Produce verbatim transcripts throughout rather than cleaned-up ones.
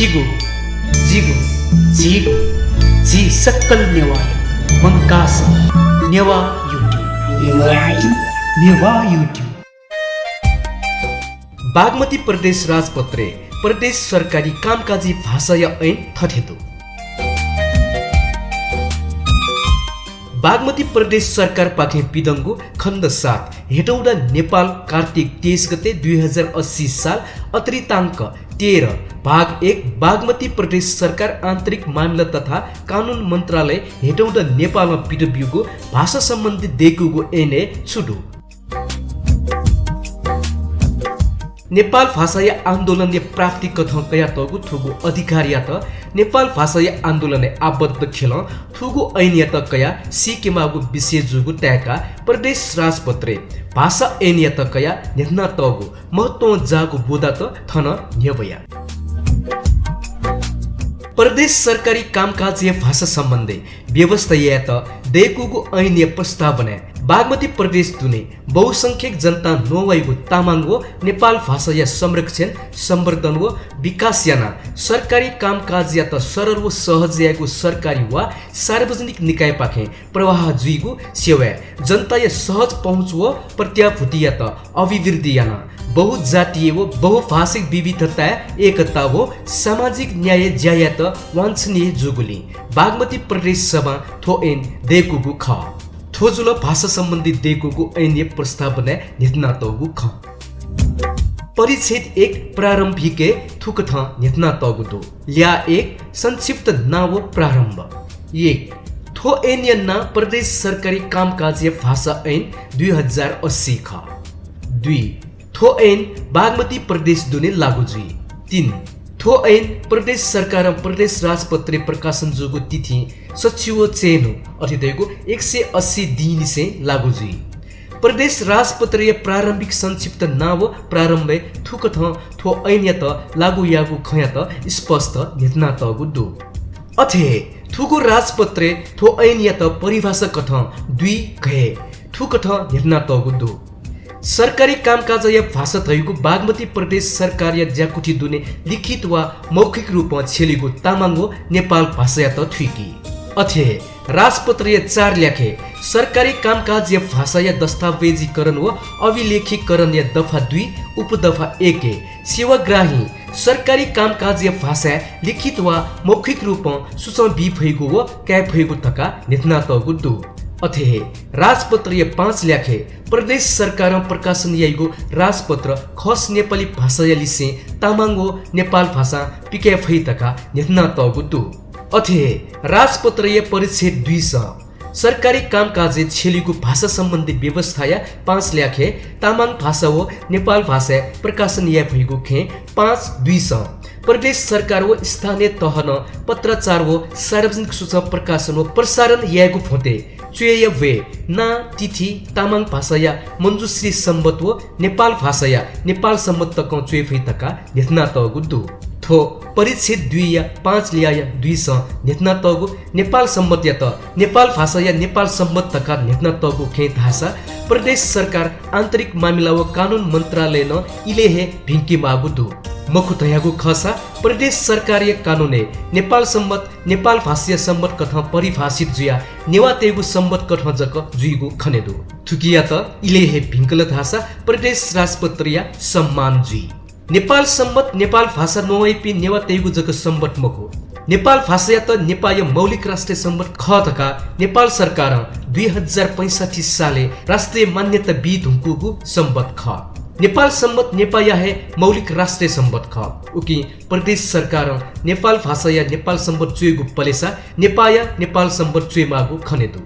जिगु, जिगु, झीगु, झी सकल नेवाःया मंकाः सः नेवाः YouTube। नेवाः YouTube। बागमती प्रदेश राजपत्रय् प्रदेश सरकारी कामकाजी भाषाया ऐन थथे दु। बागमती प्रदेश सरकारपाखें पिदंगु खण्ड सात हेटौँडा नेपाल कार्तिक तेइस गते दुई हजार अस्सी साल अतिरिताङ्क तेह्र भाग एक बागमती प्रदेश सरकार आन्तरिक मामिला तथा कानून मन्त्रालय हेटौँडा नेपालं पिदब्यूगु भाषा सम्बन्धी दय्कूगु ऐनय् छु दु? नेपाल भाषाया आन्दोलनया प्राप्ति कथं कयातःगु थुगु अधिकारयात नेपाल भाषाया आन्दोलनय् आबद्ध खेलं थुगु ऐनयात कयाः सीकेमाःगु विषय जूगु ताय्काः प्रदेश राजपत्रय् भाषा ऐनयात कयाः न्ह्यथनातःगु महत्वं जाःगु बुँदात थन न्ह्यब्वया। प्रदेश सरकारी कामकाजया भाषा सम्बन्धी व्यवस्था यायेत दय्कूगु ऐनया प्रस्तावनाय् बागमती प्रदेश दुने बहुसंख्यक जनतां नवाइगु तामाङ व नेपाल भाषाया संरक्षण, सम्वर्धन व विकास यानाः सरकारी कामकाजयात सरल व सहज यायेगु सरकारी वा सार्वजनिक निकायपाखें प्रवाह जुइगु सेवाय् जनताया सहज पहुँच व प्रत्याभूतियात अभिवृद्धि यानाः बहुजातीय व बहुभाषिक विविधताय् एकता व सामाजिक न्याय ज्या यायेत वाञ्छनीय जूगुलिं बागमती प्रदेश सभां थ्व ऐन दय्कूगु खः। थ्व जुल भाषा सम्बन्धी दय्कूगु ऐनया प्रस्तावनाय् न्ह्यथनातःगु खँ। परिच्छेद एक प्रारम्भिकय् थुकथं न्ह्यथनातःगु दु। ल्याः एक संक्षिप्त नां व प्रारम्भ। एक, थ्व ऐनया नां प्रदेश सरकारी कामकाजया भाषा ऐन दुई हजार अस्सी खः। दुई, थ्व ऐन बागमती प्रदेश दुने लागू जुइ। तीन, थ्व ऐन प्रदेश सरकारं प्रदेश राजपत्रय् प्रकाशन जूगु तिथिं सच्छि व चय्न्हु, अथे धइगु एक सय अस्सी दिंनिसें लागू जुइ। प्रदेश राजपत्रया प्रारम्भिक संक्षिप्त नां व प्रारम्भय् थुकथं थ्व ऐनयात लागू याःगु खँयात स्पष्ट न्ह्यथनातःगु दु। अथे हे थुगु राजपत्रय् थ्व ऐनयात परिभाषा कथं दुई घय् थुकथं न्ह्यथनातःगु दु। सरकारी कामकाजया भाषा धइगु बागमती प्रदेश सरकारया ज्याकुथि दुने लिखित वा मौखिक रूपं छ्यलीगु तामाङ व नेपाल भाषायात थुइकी। अथे हे राजपत्रया चार ल्याखय् सरकारी कामकाजया भाषाया दस्तावेजीकरण व अभिलेखीकरणया दफा दुई उपदफा एकय् सेवाग्राहीं सरकारी कामकाजया भाषाय् लिखित वा मौखिक रूपं सूचं बी फइगु व काये फइगु धकाः न्ह्यथनातःगु दु। अथे हे राजपत्रया पाँच ल्याखय् प्रदेश सरकारं प्रकाशन याइगु राजपत्र खस नेपाली भाषाया लिसें तामाङ व नेपाल भाषां पिकाये फइ धकाः न्ह्यथनातःगु दु। अथे हे राजपत्रया परिच्छेद दुइसं सरकारी कामकाजय् छ्यलीगु भाषा सम्बन्धी व्यवस्थाया पाँच ल्याखय् तामाङ भाषा व नेपाल भाषाय् प्रकाशन याये फइगु खँय् पाँच दुइसं प्रदेश सरकार व स्थानीय तहनं पत्राचार व सार्वजनिक सूचना प्रकाशन व प्रसारण यायेगु फ्वंतय् च्वय्या ब्वय् नां, तिथि, तामाङ भाषाया मञ्जुश्री संवत् व नेपाल भाषाया नेपाल संवत् तकं च्वये फइ धकाः न्ह्यथनातःगु दु। थ्व परिच्छेद दुईया पाँच ल्याःया दुइसं न्ह्यथनातःगु नेपाल संवत्‌यात नेपाल भाषाया नेपाल संवत् धकाः न्ह्यथनातःगु खँय् धाःसा प्रदेश सरकार आन्तरिक मामिला व कानून मन्त्रालयनं इलय् हे भिंकेमाःगु दु। मखु धयागु खःसा प्रदेश सरकारया कानूनय् नेपाल संवत् नेपाल भाषाया संवत् कथं परिभाषित जुयाः नेवाःतय्गु संवत् कथं जक जुइगु खने दु। थुकियात इलय् हे भिंकल धाःसा प्रदेश राजपत्रया सम्मान जुइ। नेपाल संवत् नेपाल भाषा नवाइपिं नेवाःतय्गु जक संवत् मखु। नेपाल भाषायात नेपाःया मौलिक राष्ट्रिय संवत् खः धकाः नेपाल सरकारं दुई हजार पैंसठ्ठी सालय् राष्ट्रिय मान्यता बी धुंकूगु संवत् खः। नेपाल संवत् नेपाःया हे मौलिक राष्ट्रिय संवत् खः। उकिं प्रदेश सरकारं नेपाल भाषाया नेपाल संवत् च्वयेगु पलेसा नेपाःया नेपाल संवत् च्वयेमाःगु खने दु।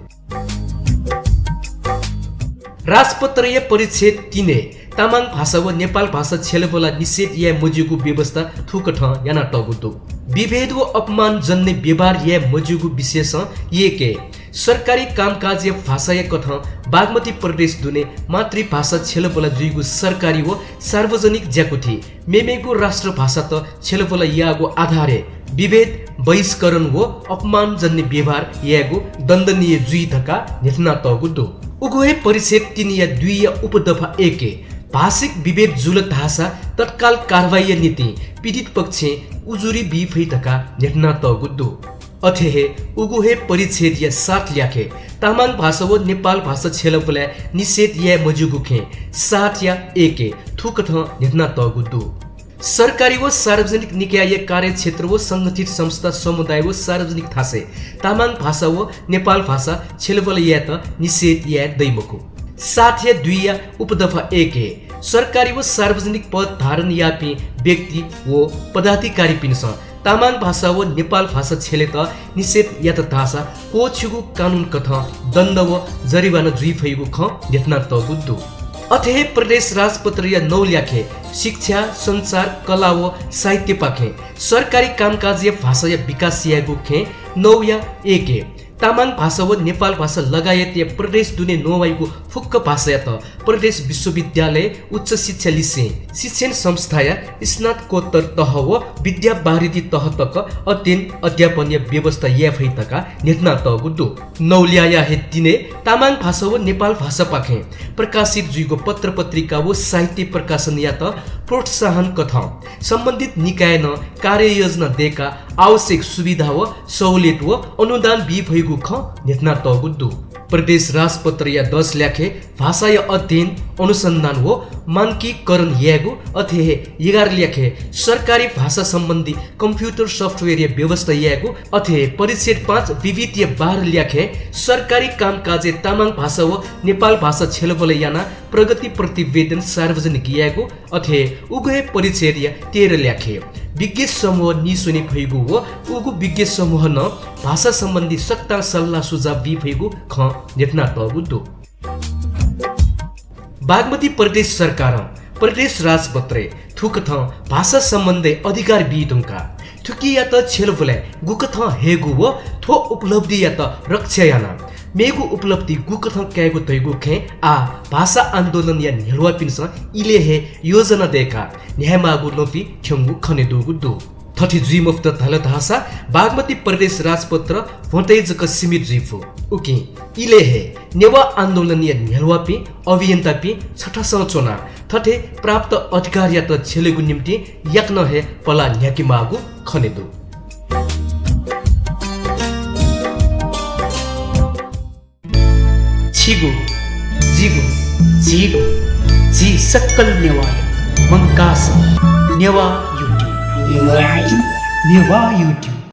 राजपत्रया परिच्छेद तीनय् तामाङ भाषा व नेपाल भाषा छ्यलाबुला निषेध याये मज्यूगु व्यवस्था थुकथं यानातःगु दु। विभेद व अपमानजन्य व्यवहार याये मज्यूगु विशेषं एकय् सरकारी कामकाजया भाषाया कथं बागमती प्रदेश दुने मातृभाषा छ्यलाबुला जुइगु सरकारी व सार्वजनिक ज्याकुथि मेमेगु राष्ट्रभाषात छ्यलाबुला याःगु आधारय् विभेद, बहिष्करण व अपमानजन्य व्यवहार यायेगु दण्डनीय जुइ धकाः न्ह्यथनातःगु दु। उगु हे परिच्छेद तीनया दुईया उपदफा एकय् भाषिक विभेद जुल धाःसा तत्काल कारवाहीया निंतिं पीडित पक्षं उजुरी बी फइ धकाः न्ह्यथनातःगु दु। अथे हे उगु हे परिच्छेदया सात ल्याखय् तामाङ भाषा व नेपाल भाषा छ्यलाबुलाय् निषेध याये मज्यूगु खँय् सातया एकय् थुकथं न्ह्यथनातःगु दु। सरकारी व सार्वजनिक निकायया कार्यक्षेत्र व संगठित संस्था, समुदाय व सार्वजनिक थासय् तामाङ भाषा व नेपाल भाषा छ्यलाबुला यायेत निषेध याये दइ मखु। सातया दुईया उपदफा एकय् सरकारी व सार्वजनिक पद धारण याःपिं व्यक्ति व पदाधिकारीपिन्सं तामाङ भाषा व नेपाल भाषा छ्यलेत निषेध यात धाःसा क्वःछिगु कानून कथं दण्ड व जरिवाना जुइ फइगु खँ न्ह्यथनातःगु दु। अथे हे प्रदेश राजपत्रया नौ ल्याखय् शिक्षा, सञ्चार, कला व साहित्यपाखें सरकारी कामकाजया भाषाया विकास यायेगु खँय् नौया एकय् तामाङ भाषा व नेपाल भाषा लगायतया प्रदेश दुने नवाइगु फुक्क भाषायात प्रदेश विश्वविद्यालय, उच्च शिक्षा लिसें शिक्षण संस्थाया स्नातकोत्तर तह व विद्यावारिधि तह तक अध्ययन अध्यापनया व्यवस्था याये फइ धकाः न्ह्यथनातःगु दु। नौ ल्याया हे तीनय् तामाङ भाषा व नेपाल भाषापाखें प्रकाशित जुइगु पत्रपत्रिका व साहित्य प्रकाशनयात प्रोत्साहन कथं सम्बन्धित निकायनं कार्ययोजना दय्काः आवश्यक सुविधा व सहुलियत व अनुदान बी फइगु खँ न्ह्यथनातःगु दु। प्रदेश राजपत्रया दस ल्याखय् भाषाया अध्ययन, अनुसन्धान व मानकीकरण यायेगु, अथे हे एघार ल्याखय् सरकारी भाषा सम्बन्धी कम्प्युटर सफ्टवेयरया व्यवस्था यायेगु, अथे हे परिच्छेद पाँच विविधया बाह्र ल्याखय् सरकारी कामकाजय् तामाङ भाषा व नेपाल भाषा छ्यलाबुला यानाः प्रगति प्रतिवेदन सार्वजनिक यायेगु, अथे उगु हे परिच्छेदया तेह्र ल्याखय् विज्ञ समूह नीस्वने फइगु व उगु विज्ञ समूहं भाषा सम्बन्धी सकतां सल्लाह सुझाव बी फइगु खँ न्ह्यथनातःगु दु। बागमती प्रदेश सरकारं प्रदेश राजपत्रय् थुकथं भाषा सम्बन्धी अधिकार बी धुंकाः थुकियात छ्यलाबुलाय् गुकथं हयेगु व थ्व उपलब्धियात रक्षा यानाः मेगु उपलब्धि गुकथं कायेगु धइगु खँय् आः भाषा आन्दोलनया न्ह्यलुवापिन्सं इलय् हे योजना दय्काः न्ह्यायेमाःगु लँपि थ्यंगु खनेदुगु दु। थथे जुइ मफुत धाल धाःसा बागमती प्रदेश राजपत्र भ्वंतय् जक सीमित जुइ फु। उकिं इलय् हे नेवाः आन्दोलनया न्ह्यलुवापिं अभियन्तापिं छथासं च्वनाः थथे प्राप्त अधिकारयात छ्यलेगु निंतिं याकनं हे पलाः न्ह्याकेमाःगु खनेदु। छिगु, जिगु, झीगु, झी सकल नेवाःया मंकाः सः नेवाः YouTube। नेवाः YouTube।